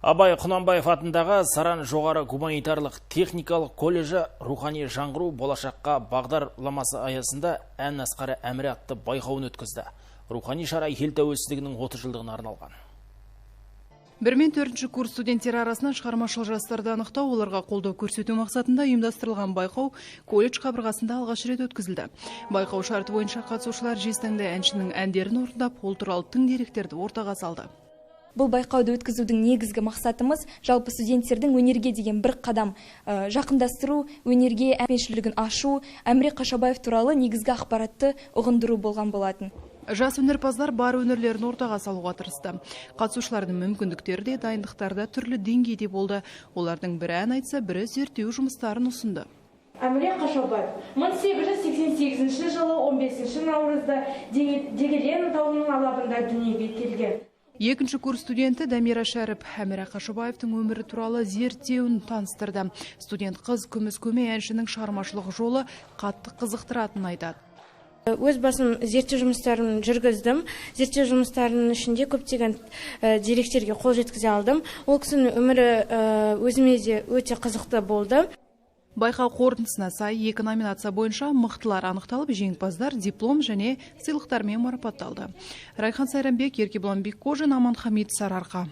Абай Құнанбаев атындағы Саран жоғары гуманитарлық техникалық колледжі «Рухани жаңғыру – болашаққа бағдарламасы» аясында «Ән асқары Әміре» атты байқауын өткізді. Рухани шара ел тәуелсіздігінің 30 жылдығына арналған. Бір мен төртінші курс студенттері арасынан шығармашыл жастарды анықтау, оларға қолдау көрсету мақсатында ұйымдастырылған байқау колледж қабырғасында алғаш рет өткізілді. Байқау шарты бойынша қатысушылар жезтаңдай әншінің әндерін орындап, ол туралы тың деректерді ортаға салды. Бұл байқауды өткізудің негізгі мақсатымыз – жалпы студенттердің өнерге деген бір қадам жақындастыру, өнерге әуесшілігін ашу, Әміре Қашаубаев туралы негізгі ақпаратты ұғындыру болған болатын. Жас өнерпаздар бар өнерлерін ортаға салуға тырысты. Қатысушылардың мүмкіндіктері де, дайындықтары да түрлі деңгейде болды. Олардың бірі ән айтса, бірі зерттеу жұмыстарын ұсынды. Әміре Қашаубаев 1888 жылы 15 наурызда Дегелең тауының алабында дүниеге келген. Екінші курс студенті Дамира Шәріп Әміре Қашаубаевтың өмірі туралы зерттеуін таныстырды. Студент қыз күміс көмей әншінің шығармашылық жолы қатты қызықтыратынын айтады. Өз басым зерттеу жұмыстарын жүргіздім. Зерттеу жұмыстарының ішінде көптеген деректерге қол жеткізе алдым. Ол кісінің өмірі өзіме де өте қызықты болды. Байқау қорытындысына сай екі номинация бойынша мықтылар анықталып, жеңімпаздар диплом және сыйлықтармен марапатталды. Райхан Сайранбек, Еркебұлан Бекқожин, Аман Хамит, Сарыарқа.